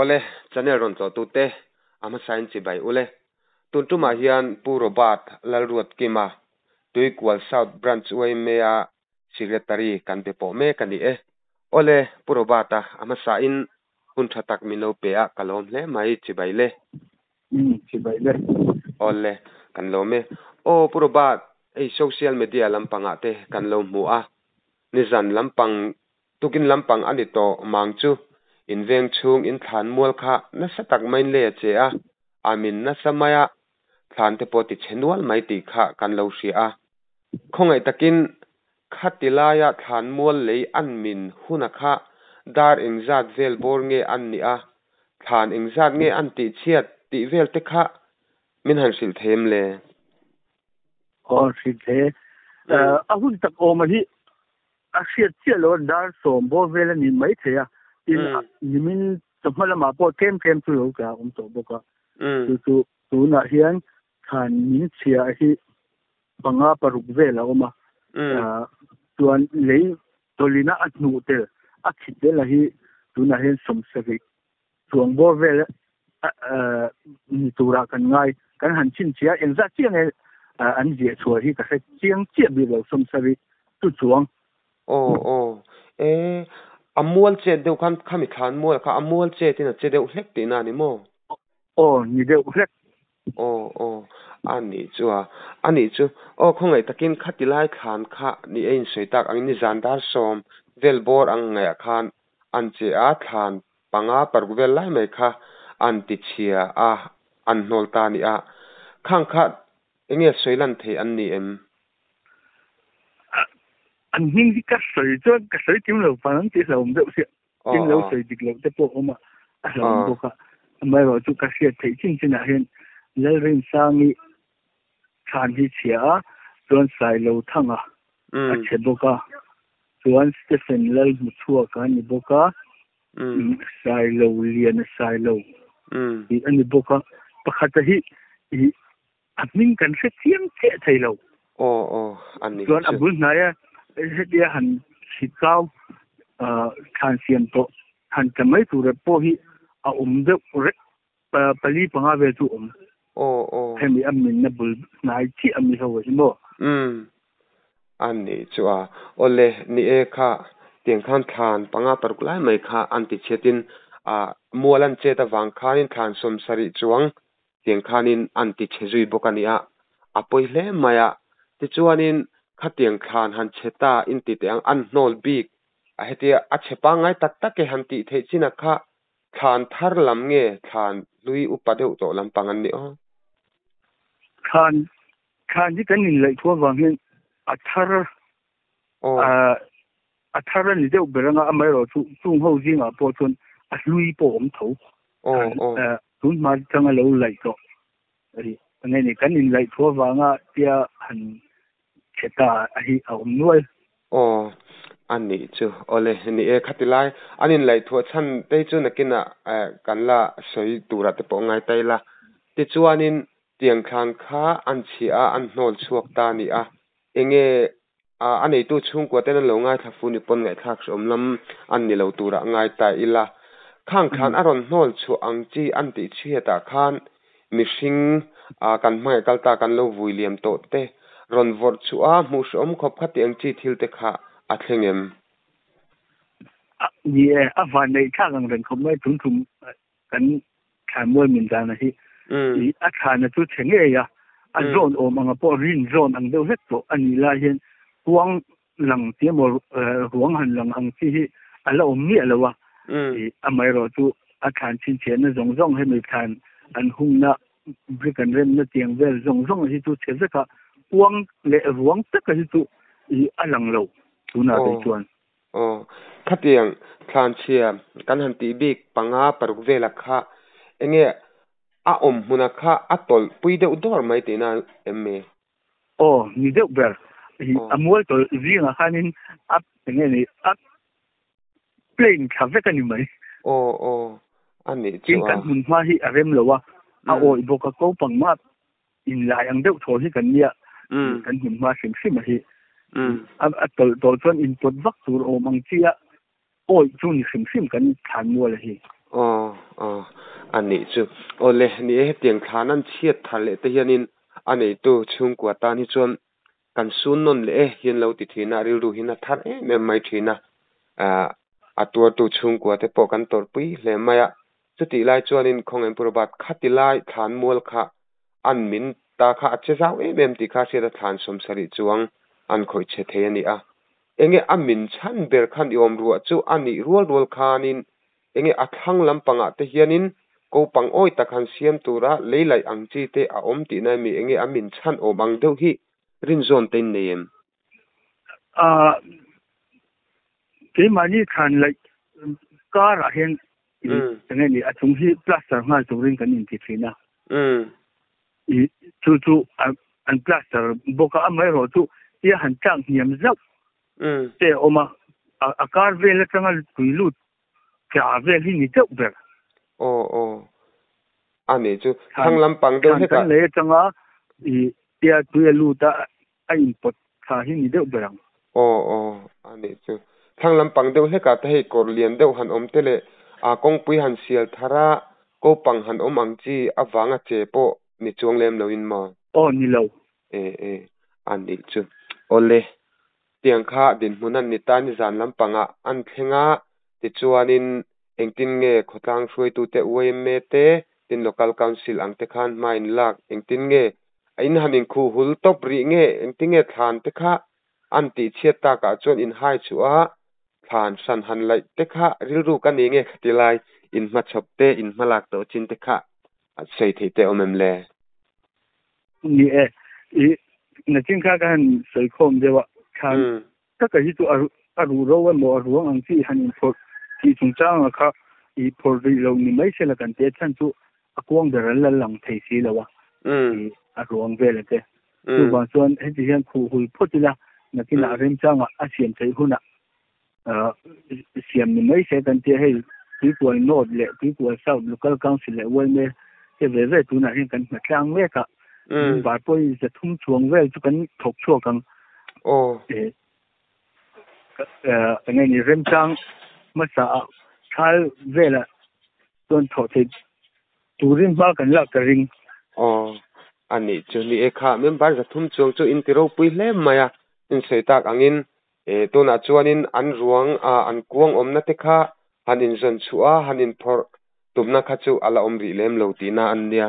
Awle, channel rawn tlawhtute a hmasain chibai ule. Tun tumah hian Pu Robert Lalruatkima, Tuikual South Branch yma Secretary kan be pawh mek a ni e. Awle, Pu Robert-a a hmasain hun tha tak min lo pe a, ka lawm hle mai, chibai le. Umm, chibai le. Awle, kan lawm e. Aw, Pu Robert, hei social media lampangah te kan lo hmu a, nizan lampang Tukin lampang a ni tawh mang chu in veng chhung in thlan mual kha nasa tak maiin lei a che a, a min nasa mai a, thlan te pawh ti chhe nual mai tih kha kan lo hria a. Khawngaih takin khati laia thlan mual lei an min huna kha dar engzat vel bawr nge an nih a, thlan engzat nge an tih chhiat tih vel te kha min han hrilh thei em le? Aw hrilh thei e. A hun tak awma hi A hriat chiah lo a, dar sawm bawr vel a ni mai thei a, tin nimin chawhma lamah pawh tlem tlem chu lo tla awm tawh bawk a, chu chu tunah hian thlan min chhia hi panga paruk vel a awm a, chuan lei tawlina a hnuh tel a khi tel a hi tunah hian sawmsarih chuang bawr vel ni turah kan ngai, kan han chhinchhiah a, engzat chiah nge an ziah chhuah hi ka hre chiang chiah bik lo sawmsarih chu chuang. Aw aw e, a mual chet deuh khan khami thlan mual kha a mual chet in a che deuh hlek tihna a ni maw? Aw ni deuh hlek. Aw aw a nih chu a, a nih chu aw khawngaih takin khati lai thlan kha ni a insawi tak angin nizan dar sawm vel bawr ang ngaihah khan an che a thlan panga paruk vel lai mai kha an ti chhia a, an hnawl ta a ni a. Khang kha enge sawi lan thei an ni em? An hming hi ka sawi chuan ka sawi kim lo pang ang tih hlauhawm deuh sia. Tin lo sawi dik loh te pawh a awm a, a hlauhawm bawk a. Amaherawhchu chu ka hriat theih chin chinah hian Lalrinsangi thlan hi chhia a, chuan Sailothanga a chhe bawk a, chuan Stephen Lalhmuchhuaka a ni bawk a, Sailo Liana Sailo tih a ni bawk a, pakhata hi ih a hming kan hre chiang chiah thei lo. Aw aw a ni Chuan a bul hnaia hetia han hri kau thlan siam tawh han tla mai tur pawh hi a awm deuh rek pali panga vel chu awm. Aw aw. Hemi a minna bul hnai chiah a mi ho hi maw? Umm. A nih chu a. Awle, ni e kha tiang khan thlan panga paruk lai mai kha an ti chhiatin a mual an chet avang khanin thlan sawmsarih chuang tiang khanin an ti chhe zui bawk a ni a, a pawi hle mai a. Tichuanin khatiang thlan han chhe ta in ti teh ang an hnawl bik a hetia a chhe pangngai tak tak e han tih theih chin a kha Thlan thar lam nge thlan hlui upa deuh tawh lampang an ni aw? Thlan, thlan hi kan inlaih thu avang hian a thar, a thar a ni deuh ber anga amaherawhchu chung ho zingah pawh chuan a hlui pawh a awm tho. Tun hma atanga lo laih tawh enge ni kan inlaih thu avanga tia han chhe ta hi a awm nual. Aw, a nih chu. Awle, ni e, khati lai an inlaih thuah chhan te chu nakinah kan la sawi turah te pawh ngai ta ila. Tichuanin tiang thlan kha an chhiah a, an hnawl chhuak ta a ni a. Enge a neitu chhungkua ten an lo ngaithla fu ni pawn ngaihthlak hreawm lam an ni lo turah ngai ta ila. Khang thlan a rawn hnawl chhuah ang chi an tih chhiatah khan Mihring a kan hmangaih kal ta kan lo vui liam tawh te rawn vawrh chhuah a hmuh hrehawm khawp kha tih ang chi thil te kha a thleng em? Ni e, a van neih thlak ang reng khawp mai tum tum kan thlan mual min dan a hi. A thlana chu chhe ngei a, a zawn awm anga pawh rin zawn ang deuh hlek tawh a nih lai hian kuang lang tih emaw ruang han lang ang chi hi a la awm miah lo a, amaherawh chu a thlan chhinchhiahna zawng zawng hemi thlan an hungna brick an remna tiang vel zawng zawng hi chu chhe vek a, kuang leh ruang taka hi chu a lang lo tunah te chuan. Aw, khatiang thlan chhia kan han tih bik panga paruk vela kha enge a awm hmuna kha a tawlh pui deuh dawr mai tihna em ni? Aw, ni deuh ber. A mual tawlh zingah khanin a eng nge ni a plane thla vek a ni mai. Aw aw, a nih chu a. Tin, kan hmun hma hi a rem lo a, a awih bawk a, ko pangmah inlai ang deuh thaw hi kan nia, kan hmun hma hrim hrim a hi. A tawlh tawh chuan inpawt vak tur awm ang chi a, awih chu ni hrim hrim kan thlan mual a hi. Aw aw a nih chu. Awle ni e hetiang thlan an chhiat thar leh te hianin a neitu chhungkua tan hi chuan kan sun nawn leh e hian lo ti thin a, rilru hian a thar em em mai thin a. Ah a tuartu chhungkua te pawh kan tawrhpui hle mai a. Chutih lai chuanin khawngaih Purabat khati lai thlan mual kha an min ta kha a che zau em em tih kha hriat a thlan 70 chuang an khawih che thei a ni a. Enge a min chhan ber khan i awm ruah chu a nih rual rual khanin enge a thlang lampangah te hianin ko pang awi tak han siam tura lei laih ang chi te a awm tihna mi enge a min chhan awm ang deuh hi rin zawn te in nei em? A keimahni thlan laih karah hian enge ni a chung hi plaster nghal turin kan inti thin a. I chu chu an plaster bawk a, amaherawh chu tia han tlak hniam zauh te a awm a, a kar vel atanga tui lut tla vel hi ni deuh ber. Aw aw a nih chu thlang lampang deuh hlek ah. Thlan kan lei atanga i tia tui a lut a, a inpawt thla hi ni deuh ber ang. Aw aw a nih chu. Thlang lampang deuh hlek ah te hei kawr lian deuh han awm te leh a kawngpui han sial thar a, ko pang han awm ang chi avanga che pawh ni chuang lem loin maw? Aw ni lo. E e a nih chu. Awle tiang kha dinhmun an ni ta ni zan lampangah an thleng a, tichuanin engtin nge khawtlang hruaitute YMA te tin local council ang te khan hma in lak engtin nge a in han inkhuh hul tawp rih nge engtin nge thlan te kha an tih chhiat takah chuan in hai chu a thlan hran han laih te kha rilru ka ni nge khati lai in hmachhawp te in hmalak tawh chin te kha sawi theih te awm em le? Ni e, i nachin kha ka han sawi khawm deuh a, thlan taka hi chu a ruh ro emaw a ruang ang chi han inphawrh tih chungchanga kha i phawrh rih lo ni mai sela kan tia chhan chu a kuang ber an la lang thei si lo a, i a ruang vel te. Chuvang chuan heti hian khuh hul phawt ila nakinah remchangah a siam theih hunah siam ni mai se kan tia hei Tuikual North leh Tuikual South Local Council leh YMA te ve ve tunah hian kan hma tlang mek a, bar pawh hi 300 chuang vel chu kan thawk chhuak ang. Enge ni remchang hmasa ah thal velah chuan thawh theih turin hma kan lak ka ring. Aw a nih chu ni e kha member 300 chuang chu in ti ropui hle mai a, in sawi tak angin e tunah chuanin an ruang a an kuang awmna te kha han inzawn chhuah a han inphawrh tumna kha chu a la awm rih lem lo tihna an nia.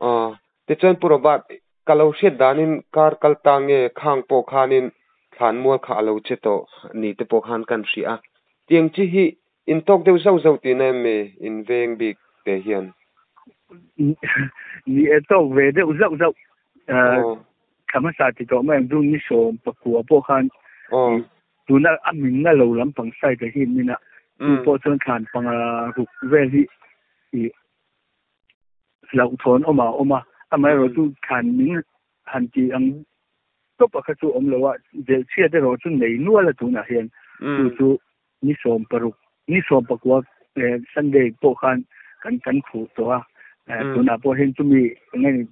Aw tichuan Pu Robert ka lo hriat danin kar kal ta nge khang pawh khanin thlan mual kha a lo che tawh ni te pawh khan kan hria a. Tiang chi hi in tawk deuh zauh zauh tihna em mi in veng bik te hian? Ni e tawk ve deuh zauh zauh. Thla hmasa ti tawh mai ang chu ni 19 pawh khan tuna a min na lo lampang side ah hi min a chu pawh chuan thlan panga ruk vel hi i hlauhthawn awm a awm a, amaherawh chu thlan min han tih ang tawp a kha chu awm lo a, delhchhiat erawh chu nei nual a tunah hian chu chu ni 16 ni 19 Sunday pawh khan kan kan khuh tawh a, tunah pawh hian chumi enge ni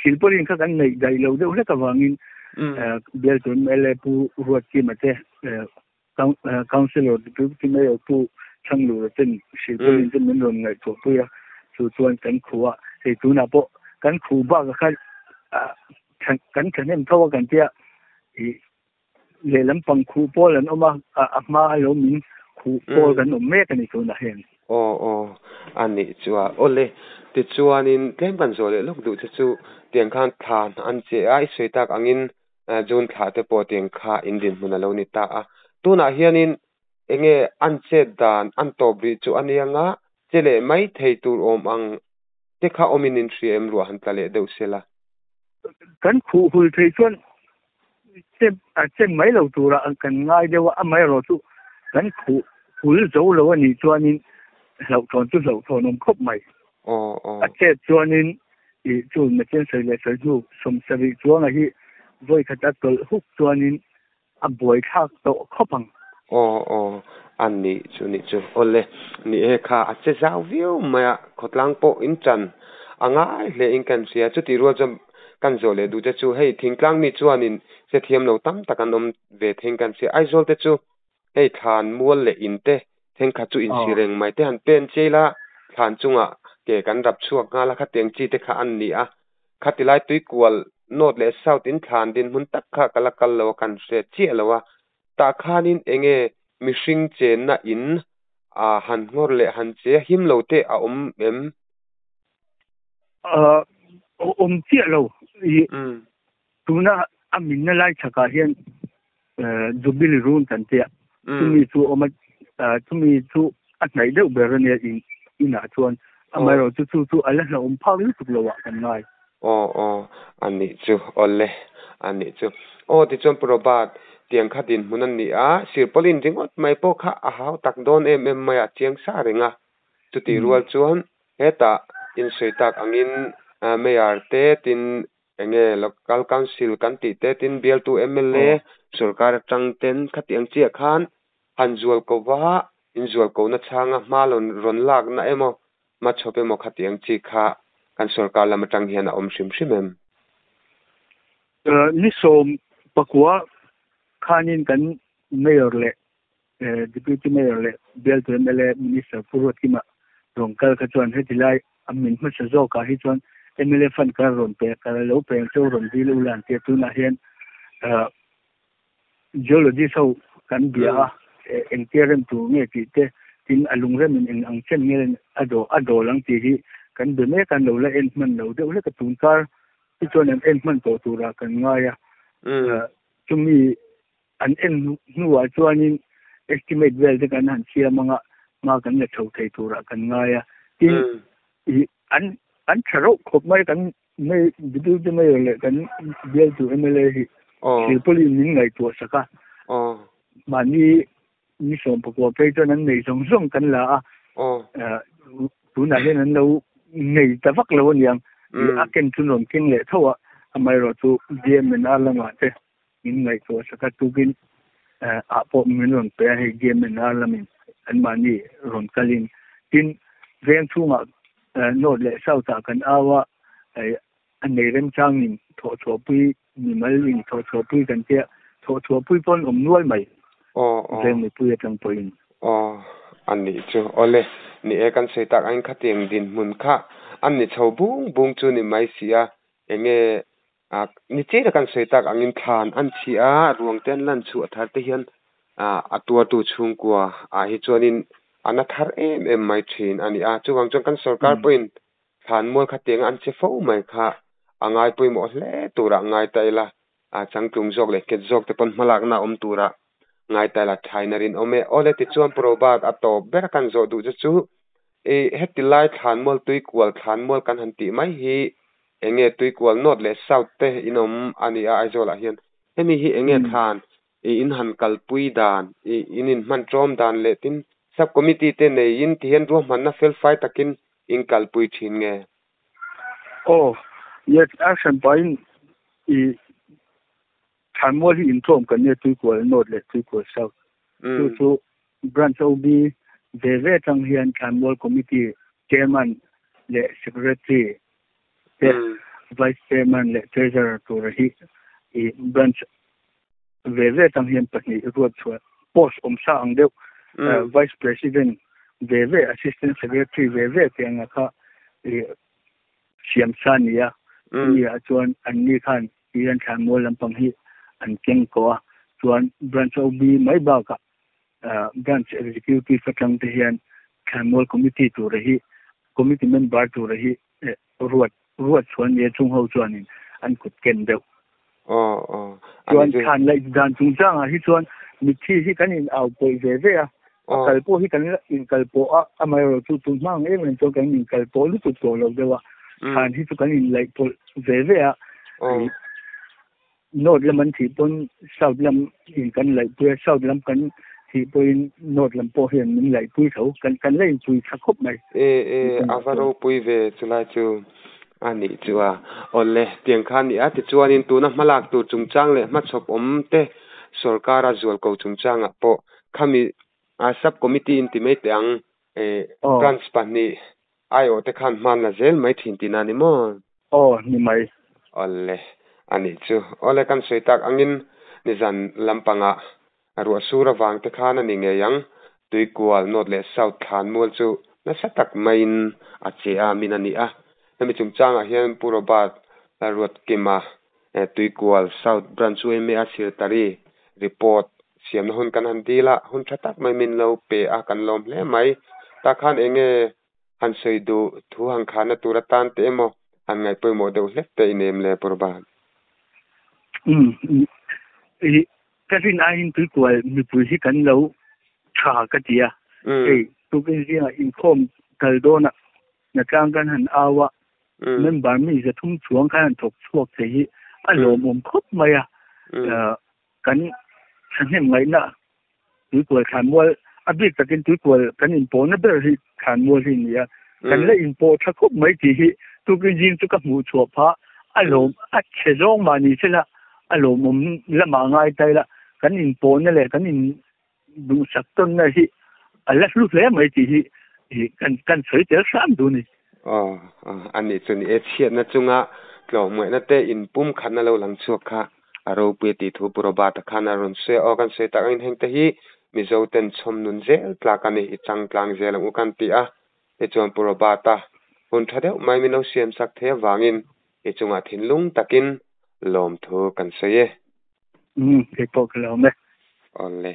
silpawlin kha kan neih daih lo deuh hlek avangin bial tur MLA Pu Ruatkima te councillor deputy mayor Pu Thanglura ten silpawlin te min rawn ngaihtuahpui a, chu chuan kan khuh a, hei tunah pawh kan khuh bakah khan kan thahnem tho a kan tia i lehlam pang khuh pawl an awm a, a hma a lo min khuh pawl kan awm mek a ni tunah hian. Aw aw a nih chu a awle tichuanin tlem kan zawh leh lawk duh che chu tiang khan thlan an che a, i sawi tak angin June thla te pawh tiang kha in dinhmun a lo ni ta a. Tunah hianin enge an chet dan an tawp rih chu a nia nga che leh mai thei tur awm ang te kha awmin in hria em ruah han tla leh deuh sela. Kan khuh hul thei chuan che a che mai lo tura kan ngai deuh a, amaherawh chu kan khuh hul zo lo a nih chuanin hlauhthawn chu hlauhthawn awm khawp mai. Aw aw. A chet chuanin i chu nachin sawi leh sawi hnu 70 chuanga hi vawi khat a tawlh huk chuanin a buaithlak tawh khawp ang. Aw aw a nih chu nih chu awle ni e kha a che zau viau mai a, khawtlang pawh in chan a ngai hle in kan hria chutih rual chuan kan zawh leh duh te chu hei thingtlang mi chuanin che thiam lo tam tak an awm ve theng kan hria Aizawl te chu hei thlan mual leh in te Thenkhat chu insi reng mai te han pen che ila thlan chungah ke kan rap chhuak nghal a, khatiang chi te kha an ni a. Khati lai Tuikual North leh South in thlan dinhmun tak kha ka la kal lo a, kan hre chiah lo a. Tah khanin enge mihring chenna in a han nghawr leh han che a him lo te a awm em? Awm chiah lo. Tuna a minna lai chhakah hian Jubilee Run kan tia chumi chu awm a, chumi chu a hnaih deuh ber a nia in inah chuan amaherawhchu chu chu a la hlauhawm phak lutuk lo ah kan ngai. Aw aw a nih chu awle a nih chu aw tichuan Pu Robert tiang kha dinhmun a ni a sirpawlin ringawt mai pawh kha a hau tak dawn em em mai a chiang sa reng a chutih rual chuan hetah insawi tak angin Mayor te tin Enge Local Council kan tih te tin bialtu mla sorkar atang ten khatiang chiah khan han zual ko va, in zual ko na chhanga hma rawn rawn lakna emaw hmachhawp emaw khatiang chi kha kan sorkar lam atang hian a awm hrim hrim em? Ni 19 khanin kan Mayor leh Deputy Mayor leh bialtu mla Minister Pu Ruatkima rawn kal kha chuan heti lai a min hmasa zawkah hi chuan mla fund ka rawn pe ka lo pe ang cheu rawn dil ula an tia tunah hian geologist ho kan bia a engtia rem tur nge tih te tin a lungrem in eng ang chen nge a daw a dawl ang tih hi kan be mek a an lo la en hman lo deuh hlek a tun kar hi chuan an en hman tawh turah kan ngai a chumi An en hnuah chuanin estimate vel te kan han siam anga hma kan la chho thei turah kan ngai a. Tin, i an an tha rauh khawp mai kan mai Deputy Mayor leh kan bialtu mla hi Silpawlin min ngaihtuah sak a. Mahni ni 19 phei chuan an nei zawng zawng kan la a. Tunah hian an lo nei ta vak lo aniang. A ken chu rawn keng leh tho a, amaherawhchu DMNR lamah te Min ngaihtuah sak a, tukin ah pawh min rawn pe a, hei GMNR lamin anmahni rawn kalin. Tin, veng chhungah North leh South ah kan au a, a nei remchangin thawhchhuahpui, mimal in thawhchhuahpui kan tia, thawhchhuahpui pawh an awm nual mai veng mipui atang pawhin. Aw, a nih chu. Awle, ni e kan sawi tak angin khatiang dinhmun kha an ni chho bung bung chu ni mai si a, enge A ni chiah kan sawi tak angin thlan an chhi a, ruang te an lan chhuah thar te hian a tuartu chhungkua ah hi chuanin a na thar em em mai thin a ni a. Chuvang chuan kan sorkar pawhin thlan mual kha tianga an che fo mai kha a ngai pawimawh hle turah ngai ta ila, a changtlung zawk leh nghet zawk te pawn hmalakna awm turah ngai ta ila thaina rinawm e. Awle tichuan Pu Robert a tawp ber a kan zawh duh che chu i heti lai thlan mual tuikual thlan mual kan han tih mai hi Enge Tuikual North leh South te in awm a ni a Aizawl ah hian. Hemi hi enge thlan i in han kalpui dan, i in in hman tlawm dan leh tin Sub Committee te nei in ti hian ruahmanna felfai takin in kalpui thin nge? Aw, yes, a hranpain i thlanmual hi intlawm kan nia Tuikual North leh Tuikual South. Chu chu Branch OB ve ve atang hian thlanmual Committee Chairman leh Secretary te Vice Chairman leh Treasurer tura hi i Branch ve ve atang hian pahnih ruat chhuah post awm sa ang deuh Vice President ve ve Assistant Secretary ve ve te anga kha i siam sa ni a chumi ah chuan an ni khan Iran thlanmual lampang hi an keng tawh a chuan Branch OB mai bakah Branch Executive atang te hian thlanmual Committee tura hi Committee member tura hi ruat ruat chhuan nia chung ho chuanin an kut ken deuh. Aw aw. Chuan thlan laih dan chungchangah hi chuan mitthi hi kan in au pawih ve ve a, a kal pawh hi kan in kal pawh a, amaherawh chu tun hma ang em em chuan kan in kal pawh lutuk tawh lo deuh a, thlan hi chu kan in laih pawlh ve ve a. North lam an thih pawn South lam in kan laihpui a, South lam kan thih pawhin North lam pawh hian min laihpui tho, kan kan la inpui tha khawp mai. E e, a va ropui ve chulai chu a nih chu a. Awle, tiang kha a ni a, tichuanin tuna hmalak tur chungchang leh hmachhawp awm te sorkara zualko chungchangah pawh khami sub committee in ti mai teh ang, branch pahnih Aiawh te khan hman la zel mai thin tihna a ni maw? Aw, ni mai. Awle, a nih chu. Awle, kan sawi tak angin nizan lampangah ruah sur avang te khan a ni ngei ang. Tuikual North leh South thlanmual chu nasa tak maiin a che a min a ni a. Hemi chungchangah hian Pu Robert Ruatkima Tuikual South Branch yma a Secretary report siamna hun kan han dil a, hun tha tak mai min lo pe a, kan lawm hle mai. Tah khan eng nge han sawi duh thu han khanna tur atan teh emaw han ngaih pawimawh deuh hlek te i nem le Pu Robert? Umm ka rin aiin Tuikual mipui hi kan lo tha ka ti a, hei tukin zingah inkhawm kal dawnah Hnatlang kan han au a, member mi 300 chuang khan han thawk chhuak thei hi a lawmawm khawp mai a. Kan thahnem ngaihna Tuikual thlanmual a bik takin Tuikual kan inpawhna ber hi thlanmual hi a ni a. Kan la inpawh tha khawp mai tih hi tukin zing chu ka hmuh chhuah phah a lawm a chhe zawng mah ni sela a lawmawm lamah ngai ta ila kan inpawhna leh kan in duhsak tawnna hi a la hlu hle mai tih hi kan kan sawi tel hram duh a ni. Aw, a nih chu ni e, chhiatna chunga tlawmngaihna te inpum khatna lo lang chhuak kha a ropui a tih thu Pu Robert-a khan a rawn sawi a, aw kan sawi tak angin heng te hi Mizo ten chhawm nun zel tlak a ni, i chang tlang zel ang u kan ti a, tichuan Pu Robert-a hun tha deuh mai min lo siam sak thei avangin i chungah thinlung takin lawmthu kan sawi e. Umm, kei pawh ka lawm e. Awle.